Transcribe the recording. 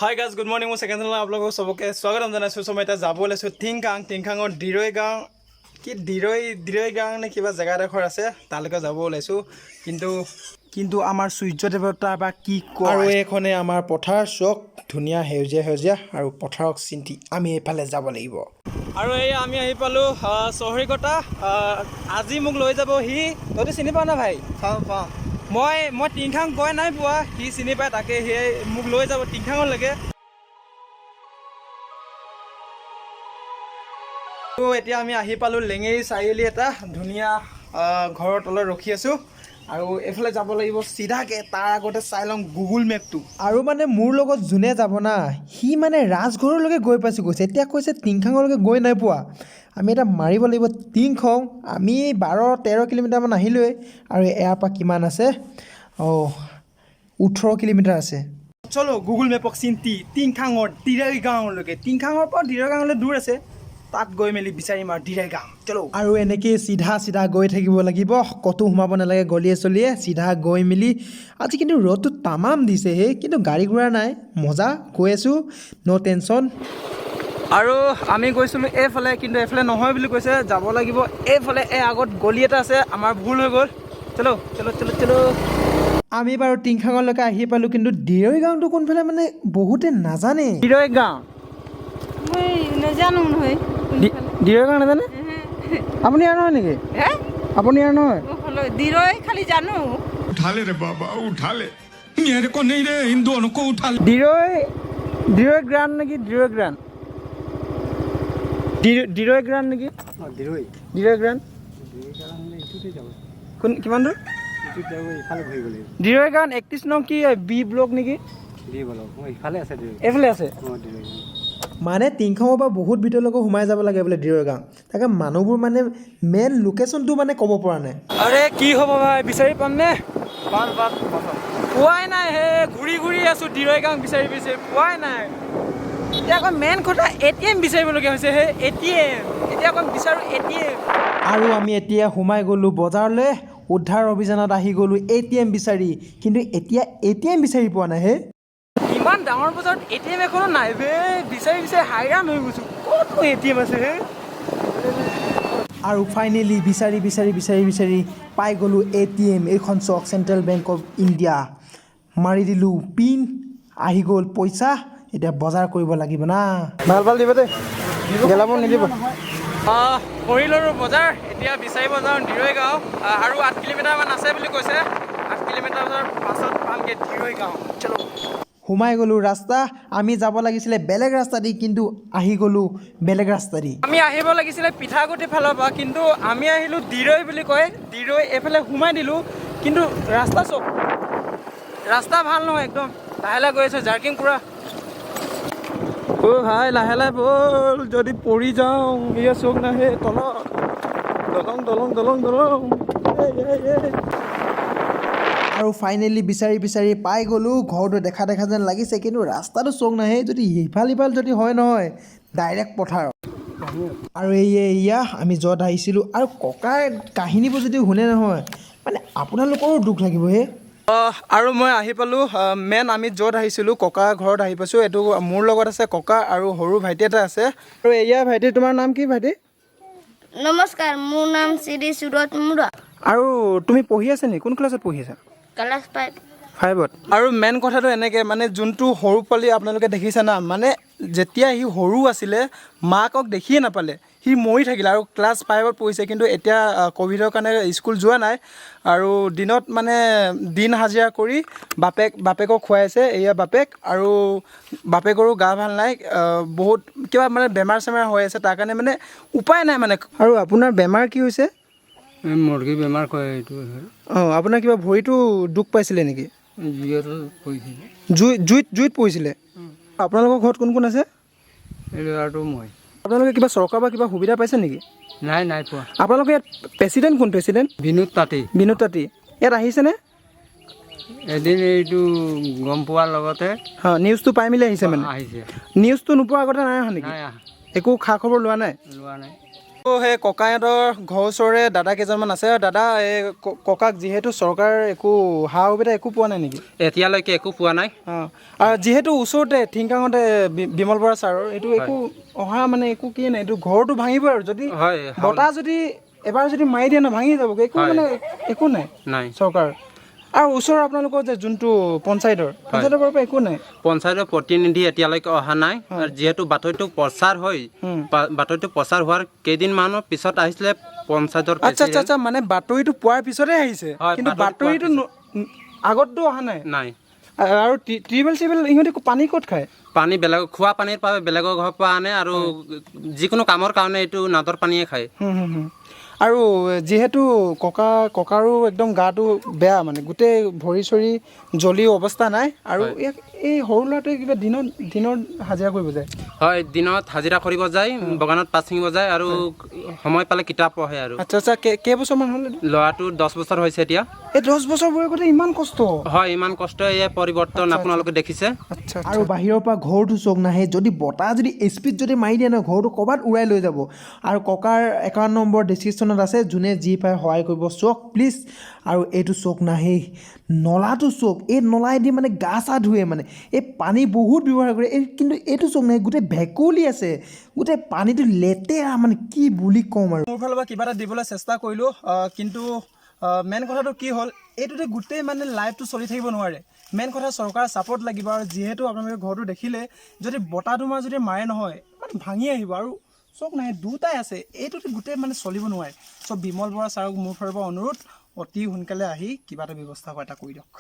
Hi guys, good morning. মোৰ second চেনেলত আপোনালোকক চবকে স্বাগতম জনাইছোঁ। চ' মই এতিয়া যাব ওলাইছোঁ টিংখাং। টিংখাঙৰ দিৰৈ গাঁও কি দিৰৈ দিৰৈ গাঁও নে কিবা জেগা এডোখৰ আছে, তালৈকে যাব ওলাইছোঁ। কিন্তু আমাৰ সূৰ্য দেৱতা বা কি কয়। আৰু এইখনে আমাৰ পথাৰ। চক ধুনীয়া সেউজীয়া সেউজীয়া আৰু পথাৰক চিন্তি আমি এইফালে যাব লাগিব। আৰু এই আমি আহি পালোঁ চহৰীকটা। আজি মোক লৈ যাব সি। তইতো চিনি পাৱ না ভাই? পাওঁ পাওঁ। মই টিংখাং গৈ নাই পোৱা, সি চিনি পায়, তাকে সি মোক লৈ যাব টিংখাঙলৈকে। তো এতিয়া আমি আহি পালোঁ লেঙেৰি চাৰিআলি, এটা ধুনীয়া ঘৰৰ তলত ৰখি আছোঁ আৰু এইফালে যাব লাগিব চিধাকৈ। তাৰ আগতে চাই লওঁ গুগল মেপটো। আৰু মানে মোৰ লগত যোনে যাব না, সি মানে ৰাজঘৰলৈকে গৈ পাইছোঁ কৈছে, এতিয়া কৈছে টিংখাঙলৈকে গৈ নাই পোৱা। আমি এটা মাৰিব লাগিব টিংখং। আমি 12-13 কিলোমিটাৰমান আহিলোৱেই। আৰু ইয়াৰ পৰা কিমান আছে? অঁ, 18 কিলোমিটাৰ আছে। চলো গুগল মেপক চিন্তি টিংখাঙৰ দিৰাই গাঁৱলৈকে। টিংখাঙৰ পৰা দিৰাই গাঁৱলৈ দূৰ আছে, তাত গৈ মেলি বিচাৰিম আৰু দিৰাই গাঁও। চলো। আৰু এনেকেই চিধা চিধা গৈ থাকিব লাগিব, ক'তো সোমাব নালাগে গলিয়ে চলিয়ে, চিধা গৈ মেলি। আজি কিন্তু ৰ'দটো তামাম দিছে হে, কিন্তু গাড়ী ঘোঁৰা নাই, মজা গৈ আছোঁ, ন' টেনশ্যন। আৰু আমি গৈছিলোঁ এইফালে, কিন্তু এইফালে নহয় বুলি কৈছে, যাব লাগিব এইফালে। এই আগত গলি এটা আছে, আমাৰ ভুল হৈ গ'ল। চলো চলো চলো চলো। আমি বাৰু টিংখাঙলৈকে আহি পালোঁ, কিন্তু দিৰৈ গাঁৱটো কোনফালে মানে বহুতে নাজানে। দিৰৈ গাঁও। মই নাজানো নহয় কোনফালে। দিৰৈ গাঁও নাজানে আপুনি? ইয়াৰ নহয় নেকি? হে? আপুনি ইয়াৰ নহয়? মই হ'লো দিৰৈ খালি জানো। उठा ले रे बाबा, उठा ले। मेरे को नहीं रे, इन दोनों को उठा ले। দিৰৈ গ্ৰাণ নেকি? দিৰৈ গ্ৰাণ, দিৰৈ গ্ৰাণ নেকি? দিৰৈ গ্ৰাণ কোন, কিমান দূৰ দিৰৈ গ্ৰাণ? 31 নং কি বি ব্লক নেকি? এইফালে আছে। মানে টিংখাঙৰ পৰা বহুত ভিতৰলৈকে সোমাই যাব লাগে বোলে দিৰৈ গাঁও। তাকে মানুহবোৰ মানে মেইন লোকেশ্যনটো মানে ক'ব পৰা নাই। আৰে কি হ'ব ভাই, বিচাৰি পামনে? পাম পাম। পোৱাই নাই হে, ঘূৰি ঘূৰি আছো দিৰৈ গাঁও বিচাৰি বিচাৰি, পোৱাই নাই। এতিয়া আকৌ মেইন কথা এটিএম বিচাৰিবলগীয়া হৈছে হে, এটিএম। এতিয়া আকৌ বিচাৰোঁ এটিএম। আৰু আমি এতিয়া সোমাই গ'লোঁ বজাৰলৈ। উদ্ধাৰ অভিযানত আহি গ'লোঁ এটিএম বিচাৰি, কিন্তু এতিয়া এটিএম বিচাৰি পোৱা নাই হে। ইমান ডাঙৰ বজাৰত এটিএম এখনো নাই বে। বিচাৰি বিচাৰি হাইৰাণ হৈ গৈছোঁ, ক'তনো এটিএম আছে হে? আৰু ফাইনেলি বিচাৰি বিচাৰি বিচাৰি বিচাৰি পাই গ'লোঁ এটিএম। এইখন চাওক, চেণ্ট্ৰেল বেংক অফ ইণ্ডিয়া। মাৰি দিলোঁ পিন, আহি গ'ল পইচা। এতিয়া বজাৰ কৰিব লাগিব না। ভাল ভাল দিব দেই, গেলাব নিদিব। কৰি ল'লোঁ বজাৰ। এতিয়া বিচাৰিব যাওঁ দিৰৈ গাঁও। আৰু 8 কিলোমিটাৰমান আছে বুলি কৈছে। 8 কিলোমিটাৰৰ পাছত পামগৈ দিৰৈ গাঁও। চলো। সোমাই গ'লোঁ ৰাস্তা। আমি যাব লাগিছিলে বেলেগ ৰাস্তা দি, কিন্তু আহি গ'লোঁ বেলেগ ৰাস্তা দি। আমি আহিব লাগিছিলে পিঠাগুটি ফালৰ পৰা, কিন্তু আমি আহিলোঁ দিৰৈ বুলি কয়, দিৰৈ এইফালে সোমাই দিলোঁ। কিন্তু ৰাস্তা চব ৰাস্তা ভাল নহয়, একদম লাহে লাহে গৈ আছোঁ, জাৰ্কিং পূৰা। অ' ভাই, লাহে লাহে ব'ল, যদি পৰি যাওঁ। এয়া চোক নাহে তলত দলং দলং দলং দলং, এই, এই, এই। আৰু ফাইনেলি বিচাৰি বিচাৰি পাই গ'লোঁ। ঘৰটো দেখা দেখা যেন লাগিছে, কিন্তু ৰাস্তাটো চোক নাহে। যদি ইফাল সিফাল যদি হয় নহয়, ডাইৰেক্ট পথাৰত। আৰু এইয়া আমি য'ত আহিছিলোঁ। আৰু ককাৰ কাহিনীবোৰ যদি শুনে নহয়, মানে আপোনালোকৰো দুখ লাগিব হে। আৰু মই আহি পালোঁ মেইন আমি য'ত আহিছিলোঁ, ককাৰ ঘৰত আহি পাইছোঁ। এইটো মোৰ লগত আছে ককা আৰু সৰু ভাইটি এটা আছে। আৰু এয়া ভাইটি, তোমাৰ নাম কি ভাইটি? নমস্কাৰ, মোৰ নাম শ্ৰী সুৰত মুৰা। আৰু তুমি পঢ়ি আছা নেকি? কোন ক্লাছত পঢ়ি আছা? ক্লাছ 5। ফাইভত। আৰু মেইন কথাটো এনেকৈ, মানে যোনটো সৰু পোৱালি আপোনালোকে দেখিছে না, মানে যেতিয়া সি সৰু আছিলে মাকক দেখিয়ে নাপালে, সি মৰি থাকিলে। আৰু ক্লাছ 5ত পঢ়িছে, কিন্তু এতিয়া ক'ভিডৰ কাৰণে স্কুল যোৱা নাই। আৰু দিনত মানে দিন হাজিৰা কৰি বাপেকক খুৱাই আছে। এয়া বাপেক। আৰু বাপেকৰো গা ভাল নাই, বহুত কিবা মানে বেমাৰ চেমাৰ হৈ আছে, তাৰ কাৰণে মানে উপায় নাই মানে। আৰু আপোনাৰ বেমাৰ কি হৈছে? মুৰ্গী বেমাৰ কৰে এইটো হয়। অঁ, আপোনাৰ কিবা ভৰিটো দুখ পাইছিলে নেকি? জুইতো পৰিছিলে। জুইত পৰিছিলে। আপোনালোকৰ ঘৰত কোন কোন আছে? এই ল'ৰাটো, মই। আপোনালোকে কিবা চৰকাৰৰ পৰা কিবা সুবিধা পাইছে নেকি? নাই, নাই পোৱা। আপোনালোকে ইয়াত প্ৰেচিডেণ্ট কোন? প্ৰেচিডেণ্ট? বিনোদ তাঁতী। বিনোদ তাঁতী ইয়াত আহিছেনে? এদিন এইটো গম পোৱাৰ লগতে। হয়, নিউজটো পাই মেলি আহিছে মানে? আহিছে। নিউজটো নোপোৱাৰ আগতে নাই অহা নেকি? নাই অহা। একো খা খবৰ লোৱা নাই? লোৱা নাই। সেই ককাহঁতৰ ঘৰ ওচৰৰে দাদা কেইজনমান আছে। দাদা, এই ককাক যিহেতু চৰকাৰ একো সা সুবিধা একো পোৱা নাই নেকি? এতিয়ালৈকে একো পোৱা নাই। অঁ, আৰু যিহেতু ওচৰতে থিংকাঙতে বিমল বৰা ছাৰৰ এইটো একো অহা মানে একো কি নাই, এইটো ঘৰটো ভাঙিব আৰু যদি বতাহ যদি এবাৰ যদি মাৰি দিয়ে ন, ভাঙি যাবগৈ, একো মানে একো নাই। নাই। চৰকাৰ আৰু ওচৰৰ আপোনালোকৰ যে যোনটো পঞ্চায়তৰ পৰা একো নাই? পঞ্চায়তৰ প্ৰতিনিধি এতিয়ালৈকে অহা নাই। আৰু যিহেতু বাতৰিটো প্ৰচাৰ হৈ বাতৰিটো প্ৰচাৰ হোৱাৰ কেইদিনমানৰ পিছত আহিছিলে পঞ্চায়তৰ আচ্ছা আচ্ছা। প্ৰেচিডেণ্ট। আচ্ছা, মানে বাতৰিটো পোৱাৰ পিছতে আহিছে? হয়, কিন্তু বাতৰিটো পোৱাৰ বাতৰিটো আগততো অহা নাই? নাই। আৰু টিউবৱেল চিউবেল ইহঁতি পানী ক'ত খায়? পানী বেলেগ খোৱা পানীৰ পৰা বেলেগৰ ঘৰৰ পৰা আনে আৰু যিকোনো কামৰ কাৰণে এইটো নাদৰ পানীয়ে খায়। হুম, হুম, হুম। আৰু যিহেতু ককাৰো একদম গাটো বেয়া, মানে গোটেই ভৰি চৰি জ্বলি অৱস্থা নাই। আৰু ইয়াক এই সৰু ল'ৰাটোৱে কিবা দিনত হাজিৰা কৰিব যায়? হয়, দিনত হাজিৰা কৰিব যায়, বাগানত পাত ছিঙিব যায় আৰু সময় পালে কিতাপ পঢ়ে আৰু। আচ্ছা আচ্ছা, কেইবছৰমান হ'ল এইটো? ল'ৰাটো 10 বছৰ হৈছে এতিয়া। এই 10 বছৰ বয়সতে ইমান কষ্ট? হয়, ইমান কষ্ট। এই পৰিৱৰ্তন আপোনালোকে দেখিছে। আচ্ছা। আৰু বাহিৰৰ পৰা ঘৰটো চোক নাহে, যদি বতাহ যদি স্পীড যদি মাৰি দিয়ে ন, ঘৰটো ক'ৰবাত উৰাই লৈ যাব। আৰু ককাৰ একাউণ্ট নম্বৰ ডিছক্ৰিপশ্যনত আছে, যোনে যি পায় সহায় কৰিব চোক প্লিজ। আৰু এইটো চোক নাহেই, নলাটো চোক, এই নলাইদি মানে গা চা ধুৱে, মানে এই পানী বহুত ব্যৱহাৰ কৰে এই। কিন্তু এইটো চোক নাহে, গোটেই ভেকুলী আছে, গোটেই পানীটো লেতেৰা, মানে কি বুলি ক'ম আৰু। মোৰ ফালৰ পৰা কিবা এটা দিবলৈ চেষ্টা কৰিলোঁ, কিন্তু মেইন কথাটো কি হ'ল, এইটোতে গোটেই মানে লাইফটো চলি থাকিব নোৱাৰে। মেইন কথা চৰকাৰৰ ছাপৰ্ট লাগিব। আৰু যিহেতু আপোনালোকে ঘৰটো দেখিলে, যদি বতাহ ধুমুহা যদি মাৰে নহয়, মানে ভাঙি আহিব। আৰু চব নাই, দুটাই আছে, এইটোতে গোটেই মানে চলিব নোৱাৰে। চ' বিমল বৰা ছাৰক মোৰ ফালৰ পৰা অনুৰোধ, অতি সোনকালে আহি কিবা এটা ব্যৱস্থা এটা কৰি দিয়ক।